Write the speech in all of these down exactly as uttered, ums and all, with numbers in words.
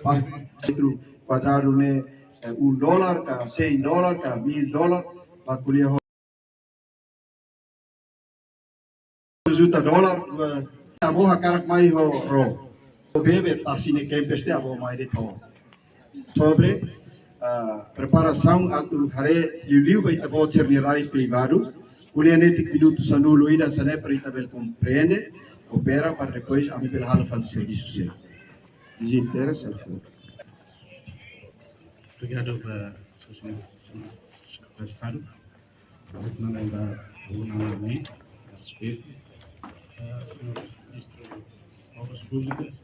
Ba metru kuadradu ne'e, eh, um dólar, ka cem dólar, ka mil dólar, ba ko'alia ho juta dólar, eh, avó hakarak mai ho ro. Bebe tasi ne'e kempes de'it avó mai de'it ho. Sobre, ah, preparasaun atu haree liuliu ba ita-boot sira-nia rai privadu. Ko'alia netik minutu sanulu ida hanesan ne'e para ita bele komprende, opera para depois ami bele halo fali servisu sira. Izin terus, Alfredo. Obrigadu ba Sua Exelénsia, Señór Sekretáriu Estadu. Obrigadu ba Sua Exelénsia, respeitu. Eh, Señór Ministru Obras Públikas,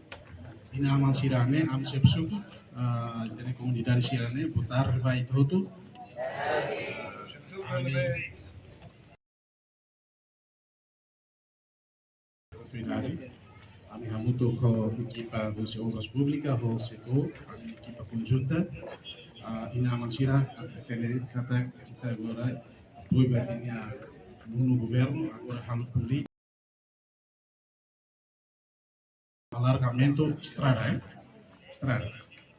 inan-aman sira-ne'e, ami sira husu, eh, ita-nia komunidade sira-ne'e, boa tarde ba ita hotu. Ami Finali, ami hamutuk ho ekipa husi Obras Públikas, ho setór, ami ekipa konjunta, ah, inan-aman sira, hatene katak ita agora, apoiu ba ita-nia nonu governu, agora halo polítika alargamentu estrada, eh? Estrada.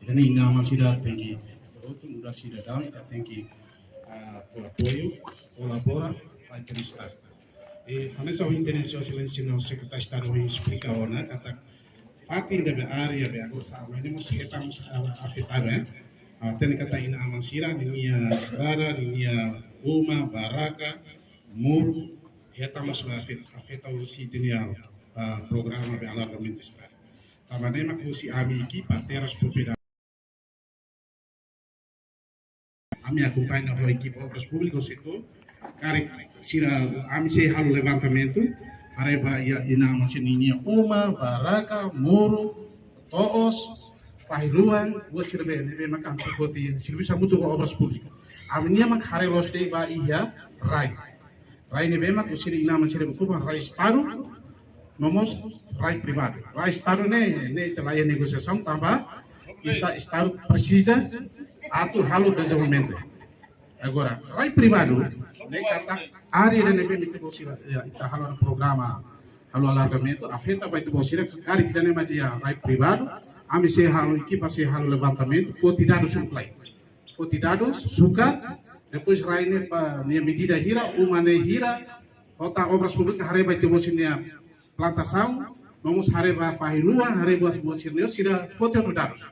Entaun, inan-aman sira tenke, outro muda cidadão, ita tenke, ah, fó apoiu, kolabora, ba ita-nia Estadu. E, hanesan ohin Sua Exelénsia, Señór Sekretáriu Estadu, ohin esplika ona, katak fatin ne'ebé, área ne'ebé, agora sá, mas ne'e mós hetan mós, ah, afetadu, eh? Ah, hatene katak inan-aman sira, ninia estrada, ninia uma, barraka, muru, hetan mós afet-, afeta husi ita-nia, ah, programa de alargamentu estrada. Tanba ne'e mak husi ami ekipa Terras Propriedade. Ami akompaña ho ekipa Obras Públikas setór. Karik sira ami sei halo levantamentu, haree ba iha inan-aman sira-ninia uma, barraka, muru, to'os, fahi-luan, buat sira-ne'e, ne'ebé mak ami sei foti servisu hamutuk ho Obras Públikas. Ami-nia mak haree loos de'it ba iha rai. Rai ne'ebé mak husi inan-aman sira-nia kuba rai Estadu, no mós rai privadu. Rai Estadu ne'e, ne'e ita la iha negosiasaun tanba ita Estadu presiza atu halo dezenvolvimentu. Agora, rai privadu, ne'e katak área ida ne'ebé mak ita-boot sira, ya, ita halo programa, halo alargamentu, afeta ba ita-boot sira, karik ida-ne'e mak iha rai privadu, ami sei halo, ekipa sei halo levantamentu, foti dadus kompletu. Foti dadus, sukat, depois rai ne'e ba nia medida hira, uma ne'e hira, ho tan Obras Públikas haree ba ita-boot sira-nia plantasaun, no mós haree ba fahi-luan, haree ba buat sira-ne'e, sira foti hotu dadus.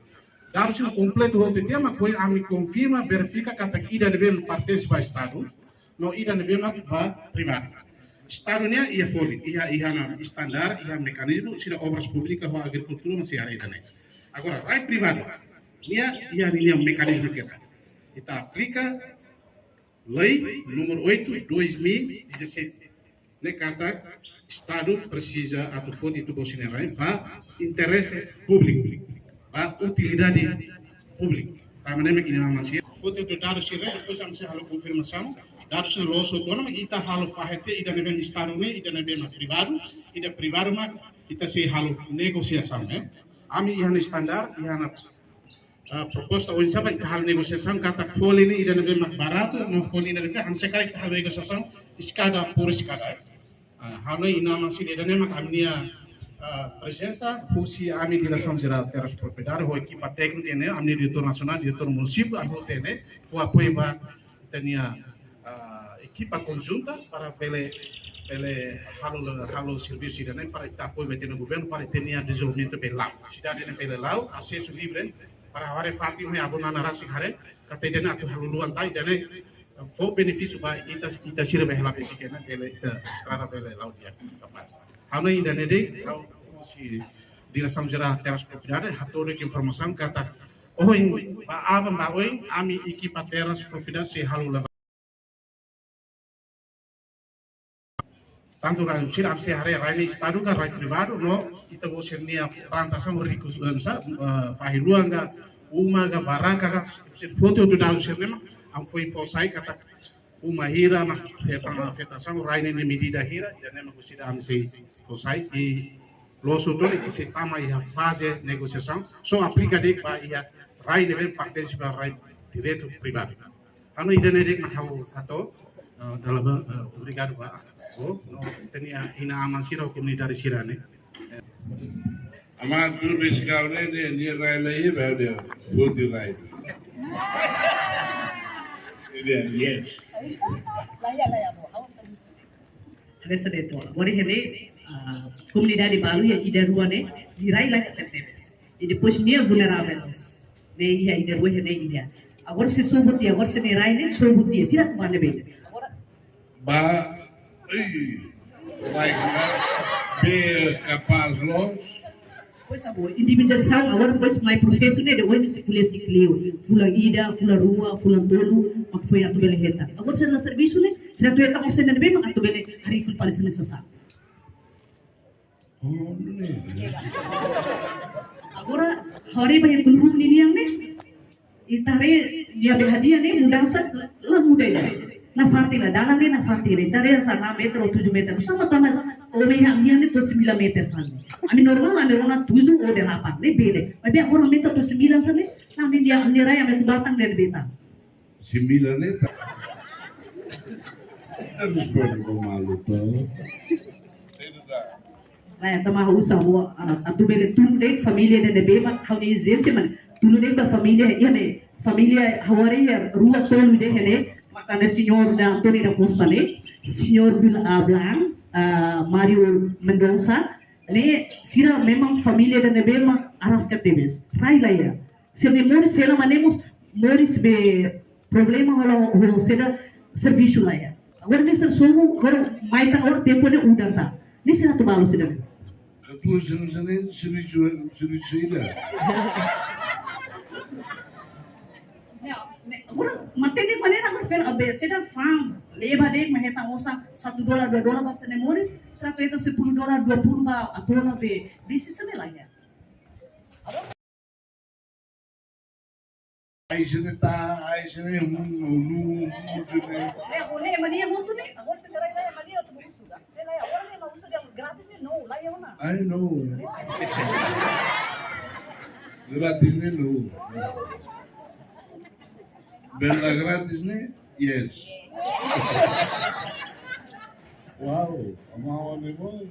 Dadus sira kompletu hotu tiha, mak foin ami konfirma, verifika katak ida ne'ebé pertense ba Estadu, no ida ne'ebé mak ba privadu. Estadu nian iha folin, iha, iha ona estandar, iha mekanizmu, sira Obras Públikas ho Agrikultura mós iha ida-ne'e. Agora, rai privadu nian iha ninia mekanizmu ketak. Ita aplika lei número oito, dois mil e dezassete. Ne'e katak Estadu presiza atu foti ita-boot sira-nia rai ba interese públiku, ba utilidade públika. Tanba ne'e mak inan-aman sira foti hotu dadus sira, depois ami sei halo konfirmasaun, dadus sira loos hotu ona, mak ita halo fahe tiha ida ne'ebé Estadu nian, ida ne'ebé mak privadu, ida privadu mak ita sei halo negosiasaun, eh. Ami iha ona estandar, iha ona, ah, proposta oinsá mak ita halo negosiasaun, katak folin ne'e ida ne'ebé mak baratu, no folin ne'ebé, hanesan karik ita halo negosiasaun, eskada por eskada, eh. Ah, ha'u hanoin inan-aman sira, ida-ne'e mak ami-nia, ah, prezensa, husi ami Diresaun Jerál Terras Propriedade, ho ekipa téknika ne'e, ami-nia diretór nasionál, diretór munisípiu, ami hotu ne'e, fó apoiu ba ita-nia, ah, ekipa konjunta para bele, bele halo, halo servisu ida-ne'e, para ita apoiu ba ita-nia governu, para ita-nia dezenvolvimentu bele la'o. Sidade ne'e bele la'o, asesu livre, para haree fatin, haree, avó-nana rasik haree, katak ida-ne'e atu halo luan tiha, ida-ne'e fó benefísiu ba ita, ita sira be hela besik ne'e, bele ita estrada bele la'o di'ak, kapás. Ha'u hanoin ida-ne'e de'it, ha'u husi Diresaun Jerál Terras Propriedade, hato'o de'it informasaun katak ohin, ba aban ba oin, ami ekipa Terras Propriedade sei halo leva tantu rai sira, ami sei haree rai ne'e Estadu ka rai privadu, no ita-boot sira-nia plantasaun riku, eh, sá, eh, fahi-luan ka, uma ka, barraka ka, sira foti hotu dadus sira-ne'e mak, ami foin fó sai katak uma hira mak hetan afetasaun, rai ne'e nia medida hira, ida-ne'e mak husi ami sei fó sai, i loos hotu ona ita sei tama iha faze negosiasaun, só aplika de'it ba iha rai ne'ebé pertense ba rai direitu privadu. Ha'u hanoin ida-ne'e de'it mak ha'u hato'o, eh, dala barak, eh, obrigadu ba, oh, no, ita-nia inan-aman sira, komunidade sira-ne'e. Eh, Ama tuur be sikau ne'e, ne'e, ne'e rai la iha, be dia, buti rai. Dia, yes. Resa de to. Agora iha ne'e, ah, komunidade balu iha ida rua ne'e, nia rai la iha tebetebes. I depois nia vulnerável mós. Ne'e iha ida rua iha ne'e ida. Agora sei sobu tiha, agora sei nia rai ne'e sobu tiha. Sira kemana be? Ba, ei, like, be kapás loos. Pois, abo, individualizasaun, agora, pois, mai prosesu ne'e, depois, sei ko'alia sei ko'alia. Fulan ida, fulan rua, fulan tolu, mak foin atu bele hetan. Agora, sei la servisu ne'e, sei atu hetan, ou sei ne'ebé, mak atu bele, harii fali fali sene sasa. Oh, ne'e. Agora, hori ba yang keluar ni yang ne'e. Ita haree nia be hadi'a ne'e mudansa la muda ida. Nafatin la, dalan ne'e nafatin la. Ita haree hanesan enam meter ou tujuh meter. Sama-sama, o me ha, nia ne'e to'o sembilan meter fali. Ami normal, ami rona tujuh ou delapan. Ne'e bele. Maibé agora aumenta to'o sembilan sana. Nah, ami nia, nia rai ami atu batang dari beta. Sembilan ne'e ta. Harus bermalu tuh. Nah, entaun ha'u husu, ah, atu bele tulun de'it família ida ne'ebé mak ha'u-nia ezijénsia mak tulun de'it ba família, iha ne'e, família ha'u haree iha rua tolu de'it ne'e, mak hanesan señór da António da Costa ne'e, señór Bil-, ah, Blan, ah, Mário Mendonça, ne'e sira memang família ida ne'ebé mak araska tebes. Rai la iha. Sira-nia moris, sira-nia moris be problema hola ho, ho sira servisu la iha. Agora ne'e sira sobu, agora mai tan agora tempu ne'e udan tan. Ne'e sira atu balu sira. Atu sira, sira, servisu, servisu ida. Ne'e, ne'e, agora matenek maneira agora fila, be, sira fa'an, leba de'it mak hetan osan satu dolar, dua dolar ba sira-nia moris, sira hetan sepuluh dolar, dua puluh ba atu ona be, bisi sira la iha. Ai sira ta, ai sira, hmm, hmm, hmm, hmm, sira. Ne'e, ne'e, mania mutu ne'e, agora tenke rai ne'e, mania tu buku sudah. Ne'e, ne'e, agora ne'e, mau usaha yang gratis ne'e, no, la iha ona. I know. Gratis ne'e, no. Bela gratis ne'e, yes. Wow, amá ne'e bom.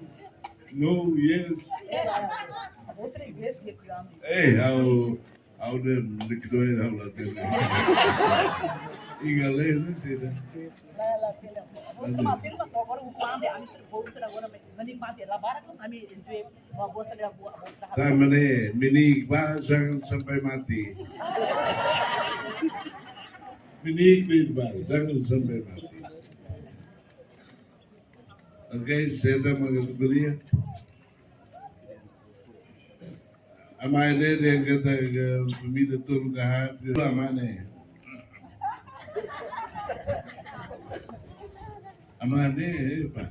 No, yes. Agora três vezes, eh, ha'u Ha'u dehan, likidu ha'u la hatene. Inglés ne'e sira. Tanba ne'e, meniik bá jangan sampai mati. Meniik, meniik bá jangan sampai mati. Oke, saya tak mau kuliah. Amá ne'e dehan katak família tolu ka haat, amá ne'e. Amá ne'e, pá.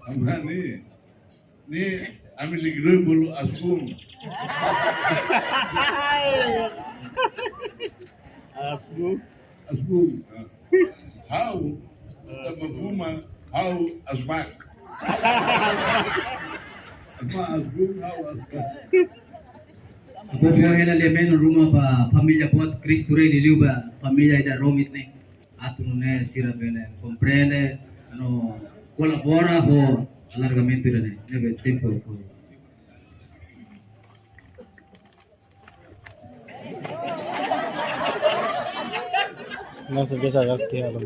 Amá ne'e. Ne'e, ami likidu bolu Asbun. Asbun. Asbun. Ha'u, tanba fuma, ha'u asbak. Tanba asbun, ha'u asbak. Atu fó hela lia-menon ruma ba família boot Kristu Rei, liuliu ba família ida romit ne'e. Atu nune'e sira bele komprende, no kolabora ho alargamentu ida-ne'e. Ne'ebé tempu. Não se veja as que ela.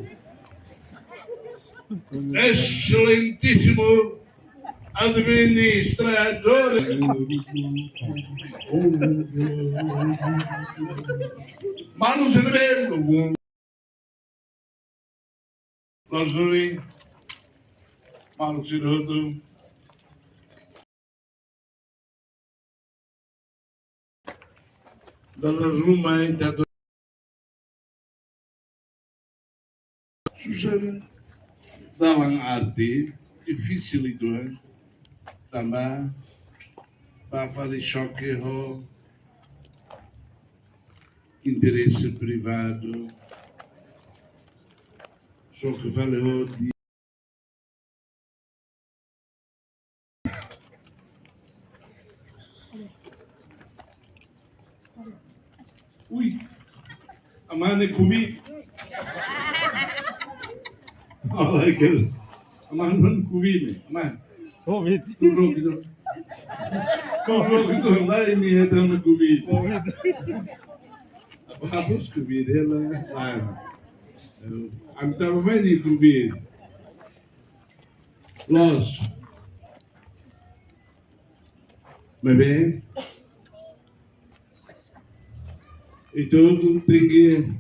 Excelentíssimo administrador. Manos de bem. Lozuri, maluk sira hotu. Dala ruma ita atu susar dalam arti difisil itu, eh. Tanba ba fali xoke ho interese privadu, xoke fali ho di-, ui, amá ne'e Covid. Amá ne'e Covid ne'e, amá. Covid. Tudo, tudo. Logo, logo, logo, imi hetan ona Covid. Apa hapus Covid, hela, lae. Eh, ami tama mai nia Covid. Loos. Maibé, ita hotu tenke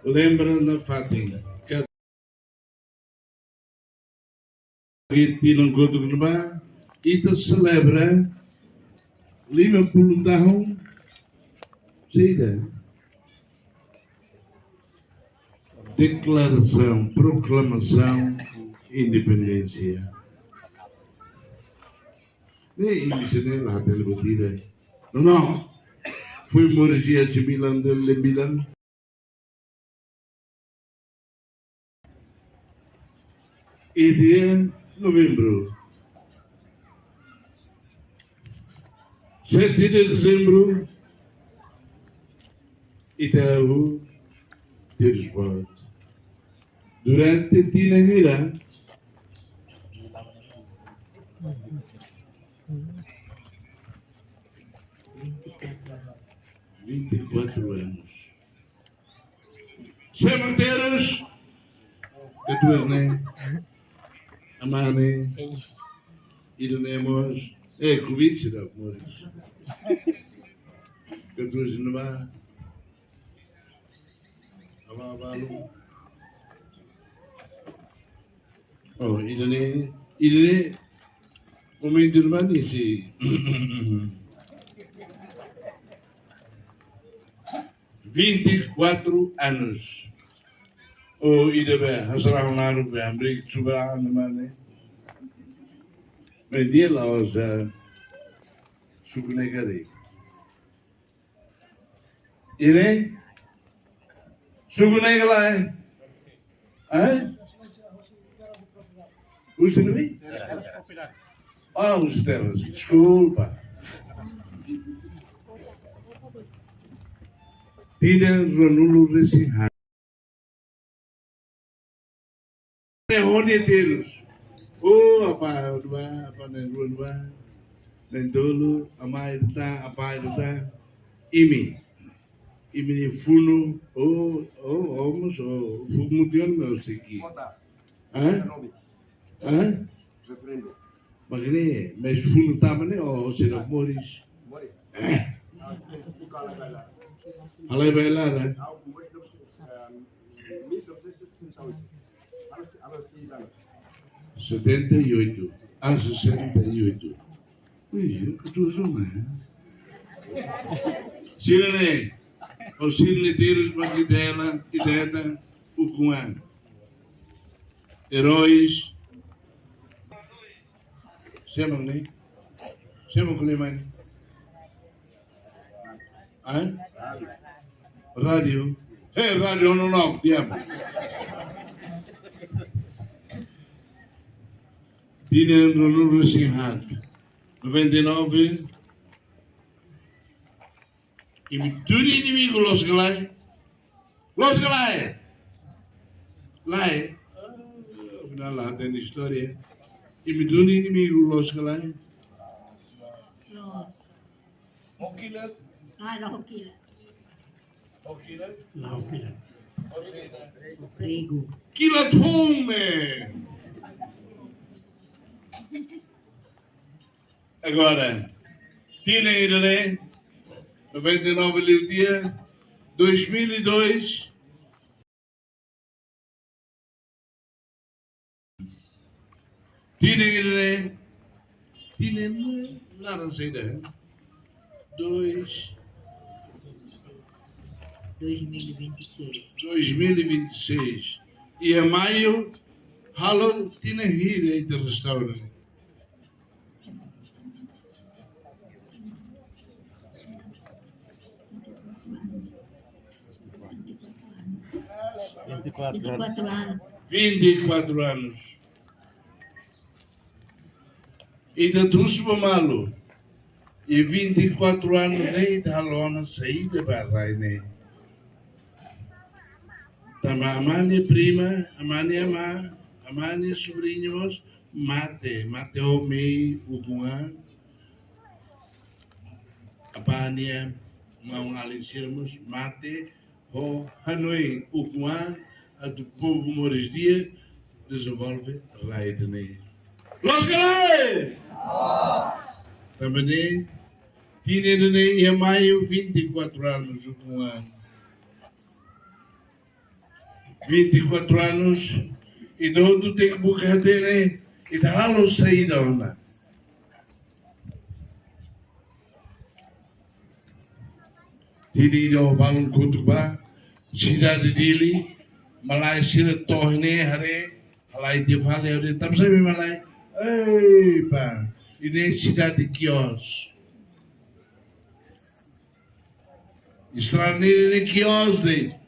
lembra nafatin. Tinan kotuk ne'ebá, ita selebra lima puluh tahun, saida? Deklarasaun, proklamasaun independénsia. Ne'e imi sira-ne'e la hatene buat ida. Não, não. Foi moris iha sembilan, sembilan. E dia novembro. Sete de dezembro, ita halo terus buat. Durante tinan hira, vinte e quatro anos. Sé mak terus, katuas ne'e, amá ne'e, ida-ne'e mós, eh, Covid sira moris. Katuas ne'ebá, amá balu. Oh, ida-ne'e, ida-ne'e, momentu ne'ebá ne'e sei vinte e quatro anos. O ida be, hasara hanaru be, amrik suba, namane. Be dia la osa, suku negari. Ida-ne'e, suku ne'e ka lae? Eh? Husi ne'ebé? Ah, husi terras. Deskulpa. Tinan ruanulu-resin-haat. Ne'e ho nia terus. Oh, apá rua, apá na'in-rua, na'in-rua, na'in-tolu, amá ida tan, apá ida tan. Imi. Imi-nia funu, oh, oh, oh, mós, oh, funu tiha ona, oh, sei ki. Hã? Hã? Mak ne'e, mas funu tama ne'e, oh, sira moris. Eh. Halai ba hela, né? Setenta e oito. Ah, sessenta e oito. Ui, katuas ona, eh? Sira-ne'e, o sira-ne'e terus mak ita hetan, ita hetan ukun an. Heróis. Sé mak ne'e? Sé mak ne'e mai? Hã? Rádiu. Hei, rádiu, não, não, diabo. Tinan ruanulu-resin-haat. Noventa e nove. Imi-nia inimigu loos ka lae? Loos ka lae? Lae. Ah, afinál la hatene istória. Imi-nia inimigu loos ka lae? Loos. Ah, la hoki la. La hoki la. Kilat foun ne'e. Agora, tinan ida-ne'e, noventa e nove liu tiha, dois mil e dois. Tinan ida-ne'e, tinan ne'e, naran saida? Dois. Dois mil e vinte e seis. Dois mil e vinte e seis. Iha maiu, halo tinan hira ita restaura. Vinte e quatro anos. Vinte e quatro anos. Ita tusu ba malu. Iha vinte e quatro anos ne'e ita halo ona saida ba rai ne'e? Tanba amá nia prima, amá nia amá, amá nia sobriñu mós mate, mate ho mehi ukun an. Apá nia maun-alin sira mós mate ho hanoin ukun-an atu povu moris di'ak, dezenvolve rai ida-ne'e. Loos ka lae? Tanba ne'e, tinan ida-ne'e iha Maiu, vinte e quatro anos ukun-an. Vinte e quatro anos, ita hotu tenke buka hatene, ita halo saida ona. Tinan ida ho balun kotuk ba, sidade Dili, malae sira to'o iha ne'e haree, halai tiha fali haree, tanbasá imi malae? Ei, pá, iha ne'e sidade kios. Estrada ne'e, ne'e kios de'it.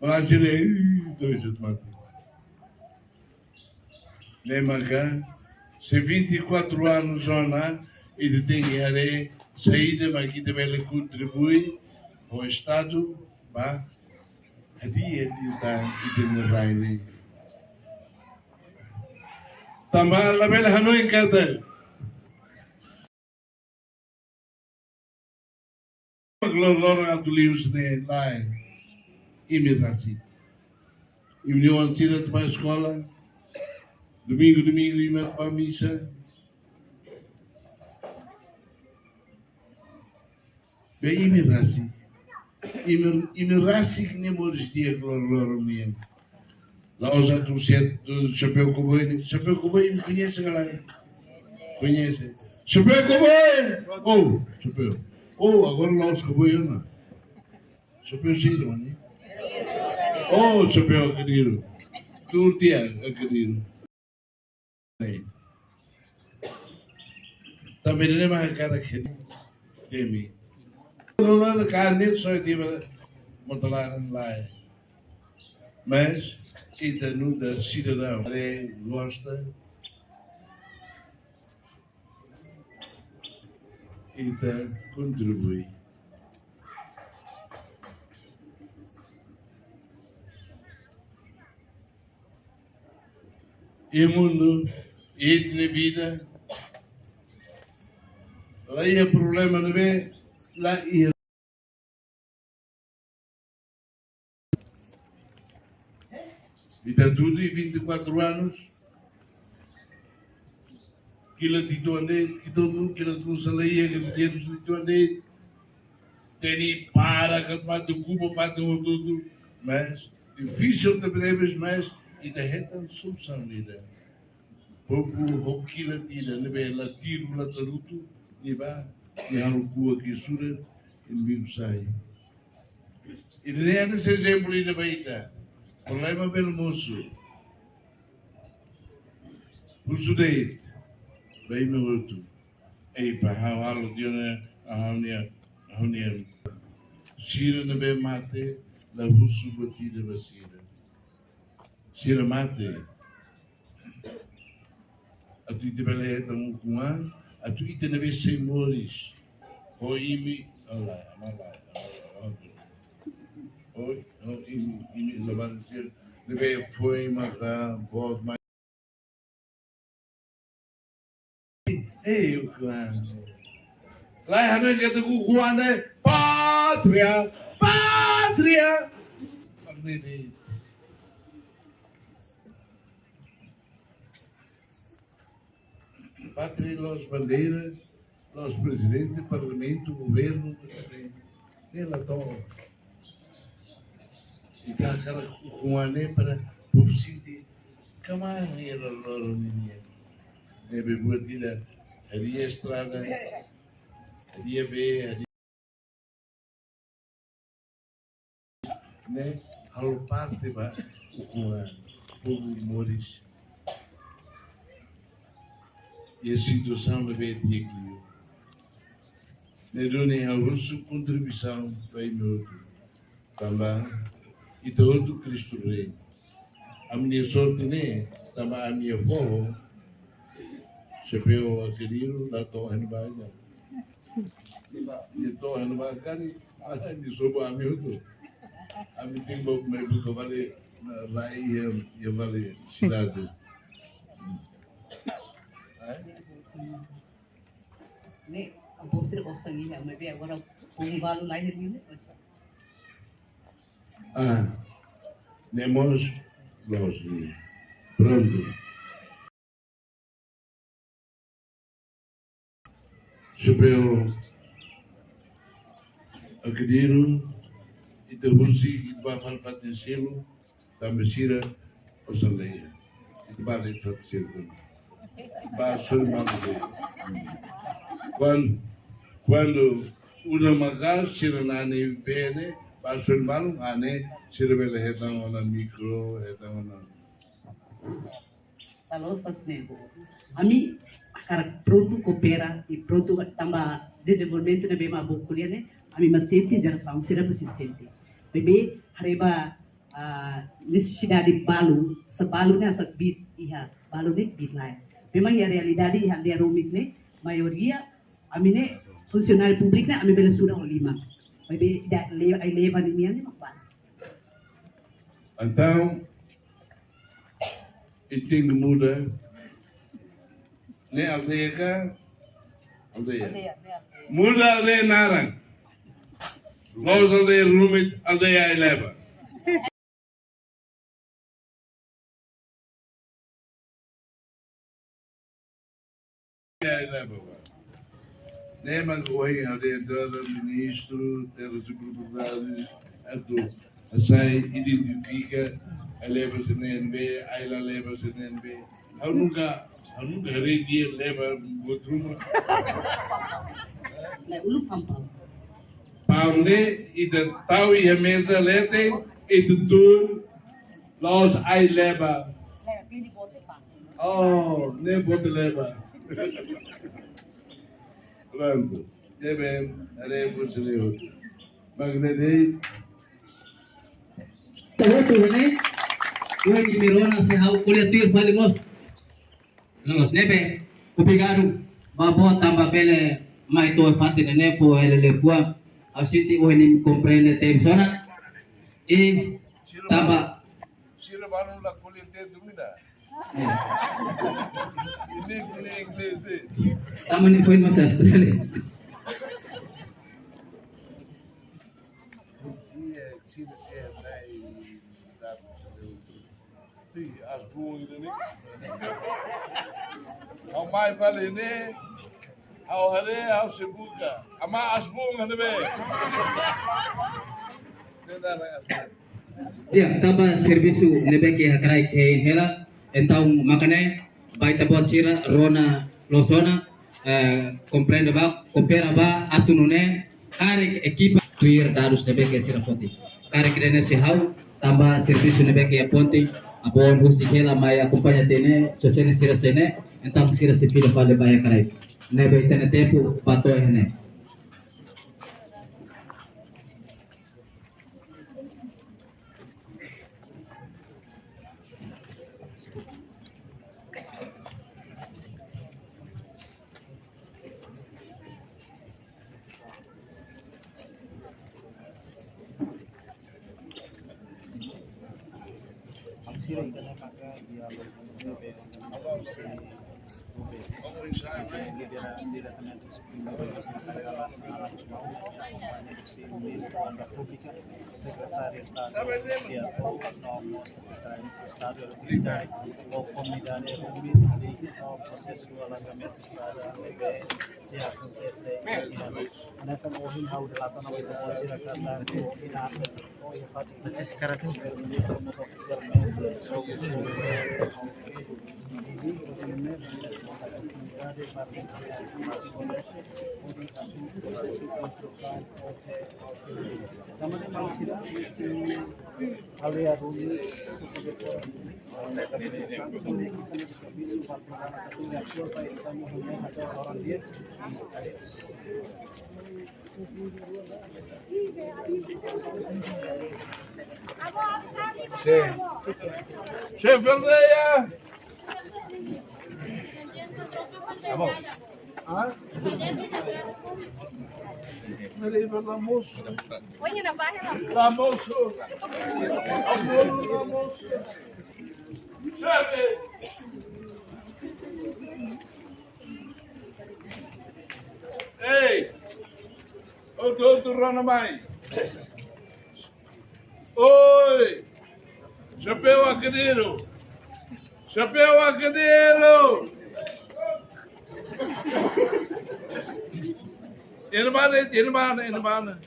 Malae sira, ih, dois de mate. Ne'e maka, se vinte e quatro anos ona, ita tenke haree saida mak ita bele kontribui ho Estadu, ba hadi'a ita, ita-nia rai ne'e. Tanba labele hanoin katak loroloron atu liu sira-ne'e lae, imi rasik. Imi-nia oan sira atu bá eskola, domingu, domingu imi atu bá misa. Be imi rasik. Imi, imi rasik ne'e moris di'ak loroloron nian. La'ós atu set, chapéu koboi ne'e. Chapéu koboi, imi koñese ka lae? Koñese. Chapéu koboi! Oh, chapéu. Oh, agora la'ós koboi ona. Chapéu sira, mane? Oh, chapéu akadiru. Tuur tiha akadiru. Tanba ne'e mak hakarak hedi temi. Loroloron kanek só ita ba mota laran lae. Mas ita nu'udar sidadaun ne'e gosta, ita kontribui. Iha mundu, iha ita-nia vida, la iha problema ne'ebé la iha. Ita tudu iha vinte e quatro anos, kilat uitoan de'it, kilat uitoan, kilat uitoan sala iha, kilat uitoan de'it. Teni para ka mate kuba fatin hotu-hotu, mas difisil tebetebes, mas ita hetan solusaun ida. Povu ho kilat ida ne'ebé la tiru, la tarutu, nia bá, nia halo kuak iha surat, inimigu sai. Ida-ne'e hanesan ezemplu ida ba ita. Problema bele mosu. Husu de'it ba imi hotu. Ei, pá, ha'u halo tiha ona ha'u-nia, ha'u-nia. Sira ne'ebé mate, la husu buat ida ba sira. Sira mate atu ita bele hetan ukun-an, atu ita ne'ebé sei moris. Ho imi, ala, ala, ala, ala. Ho, ho imi, imi labarik sira ne'ebé foin maka, boot maka. Ei, ukun-an. Lae, hanoin katak ukun-an ne'e pátria, pátria. Pátria la'ós bandeira, la'ós prezidente, parlamentu, governu, ne'e la to'o. Ita hakarak ukun-an ne'e para povu sente kmaan iha loroloron nian. Ne'ebé buat ida, hadi'a estrada, hadi'a bee, hadi'a ne'e halo parte ba ukun-an, povu moris iha situasaun ne'ebé di'ak liu. Ne'e duni ha'u husu kontribuisaun ba imi hotu. Tanba ita hotu Kristu Rei. Ami-nia sorte ne'e, tanba ami-nia foho, chapéu akadiru, la to'o iha ne'ebá. Nia to'o iha ne'ebá karik, nia sobu ami hotu. Ami tenke bá mai buka fali, na, lai iha, iha fali sidade. Ne'e, Bosir bosang ini, ami be agora povu balu lahir ini, bosir. Ah, ne'e mós loos. Prontu. Xapeu Akediru, ita husik, ita bá fali fatin seluk, tanba sira osan lei. Ita bá lei fatin seluk. Bá sorin malu de'it. Kuan-, kuandu udan maka'as sira na'in ne'ebé ne'e, bá sorin malu, ah, ne'e sira bele hetan ona mikro, hetan ona. Lalosa ne'e, ami hakarak prontu koopera i prontu tanba dezenvolvimentu ne'ebé mak avó ko'alia ne'e, ami mak sente, jerasaun sira mós sei sente. Maibé haree ba, ah, nesesidade balu, se balu ne'e asa kbiit iha, balu ne'e kbiit lae. Memang iha realidade iha aldeia Rumit ne'e, maioria, ami ne'e funsionáriu públiku ne'e, ami bele suda ho lima. Maibé ida le-, ai-leba ninian ne'e mak barak. Entaun, ita tenke muda. Ne'e aldeia ka? Aldeia. Aldeia, ne'e aldeia. Muda aldeia naran. Loos aldeia Rumit, aldeia ai-leba. Ne'e mak ohin ha'u dehan ba ministru, terus propriedade, atu hasai, identifika, ai-leba sira ne'ebé, ai-laleba sira ne'ebé. Ha'u nunka, ha'u nunka haree nia leba buat ruma. Ne'e uluk pampang. Paun ne'e, ita tau iha meza leten, ita tuur, la'ós ai-leba. Oh, ne'e bote leba. Prontu. Ne'ebé, haree buat seleu. Magna dei. Tahu tu ne, kue di Mirona se ha'u ko'alia tuir fali mós. Loos, ne'ebé, obrigadu ba boot tanba bele mai to'o fatin ne'e fó hela liafuan. Ha'u sente ohin ne'e komprende tebes ona. I tanba. Sira balu la ko'alia tebes duni ida. Eh. Ida ko'alia inglés de'it. Tanba ne'e foin mós Austrália. Ida, sira, sira, sai, dá, Ih, as boas ainda nem. Ha'u mai fali ne'e, ha'u haree, ha'u sei buka. Aman as boas ne'ebé. Tidak, as boas. Ya, tanba servisu ne'ebé ke hakarak sei hein hela, entaun mak ne'e, ba ita-boot sira, rona loos ona, eh, komprende ba, koopera ba, atu nune'e, karik ekipa tuir dadus ne'ebé ke sira foti. Karik ida-ne'e sei ha'u, tanba servisu ne'ebé ke iha ponte, avó husik hela mai akompaña tiha ne'e, sosene sira sei ne'e, entaun sira sei fila fali ba iha kraik. Ne'ebé ita-nia tempu, ba to'o iha ne'e. Sekretáriu Estadu Sosiál, Sekretáriu Estadu Eletrisitade, ho komunidade Rumit, ho prosesu alagamentu estrada ne'ebé sei akontese. Hanesan ohin ha'u relata ona ba ita-boot sira katak, ohin, Ministru mós ofisialmente, Xefe aldeia. Hã? Peraí, pelo almoço. Almoço. Almoço, almoço. Xefe. Ei! Outro, outro, rona mai. Oi! Chapéu Akediru! Chapéu Akediru! Irmã, irmã, irmã.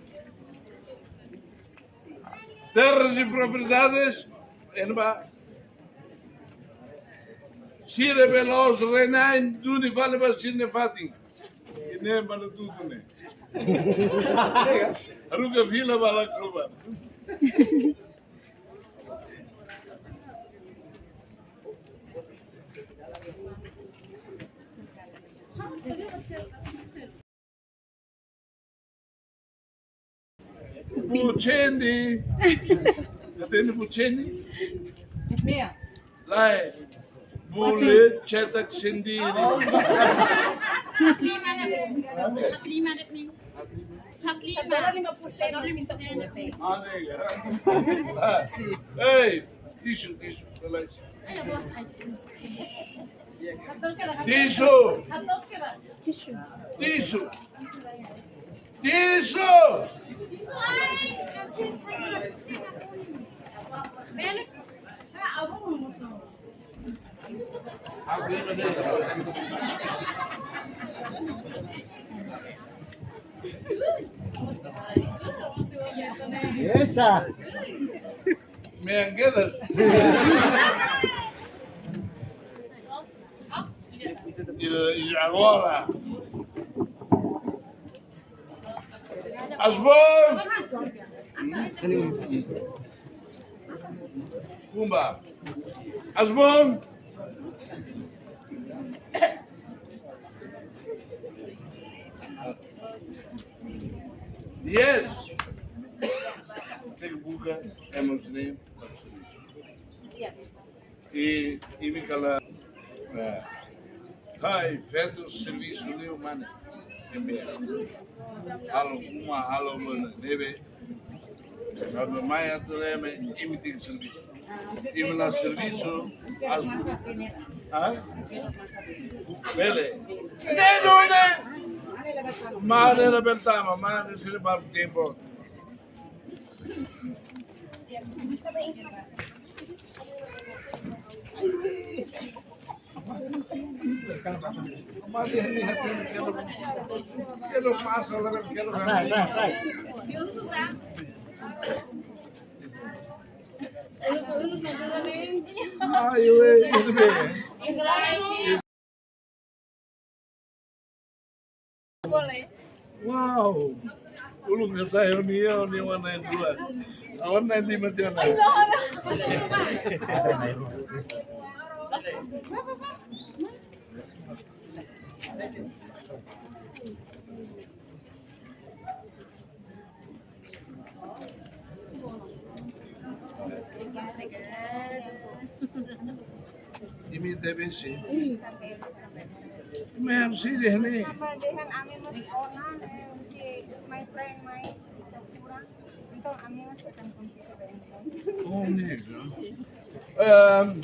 Terras e propriedades, irmã. Sira be la'ós renain duni fali ba sira-nia fatin. Ine mana tutu ne. Haruka fila ba la Kuba. Bucendi. Atende bucendi. Meia. Lai. Bule cetak sendiri. Satlima de'it. Satlima de'it. Satlima. Ada ya. Hei, tisu, tisu. Belai. Tisu. Tisu. Tisu. Esa. Mean quedas. E, e agora? As bom? Kumba. As bom? Yes. Tem buka, é meu name. I, imi kala, eh, hai, feto servisu liu mane. Imi halo uma, halo mana, ne'ebé. Kalau mai atu leme, imi tenke servisu. Imi la servisu, as, ha? Bele. Ne, no, ne. Mane la bentama, mane sira baru tempu. Ai, oi, tudo bem? Wow. Ulun ka sai, nia, nia warna yang dua. Warna yang lima tiada. Imi T B C. Mem sih deh nih. Sama dengan ami mas ona, eh, si my friend, my kurang. Itu ami mas akan komplit. Oh, ini ya. Em,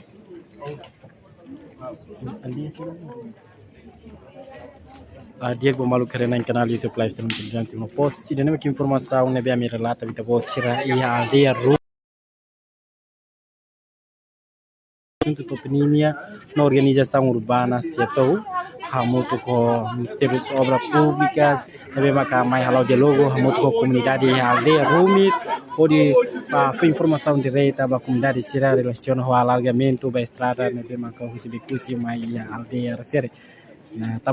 Ah, di'ak, ba maluk rona iha kanál YouTube Live Stream Tujuh Timor Post. Ida-ne'e mak informasaun ne'ebé ami relata ba ita-boot sira iha aldeia Ru-, asuntu to'o peninia no organizasaun urbana SEATOU, hamutuk ho Ministériu Obras Públikas, ne'ebé maka mai hala'o diálogu hamutuk ho komunidade iha aldeia Rumit, hodi, ah, fó informasaun direta ba komunidade sira relasiona ho alargamentu ba estrada ne'ebé maka husi Bekusi mai iha aldeia refere. Nah,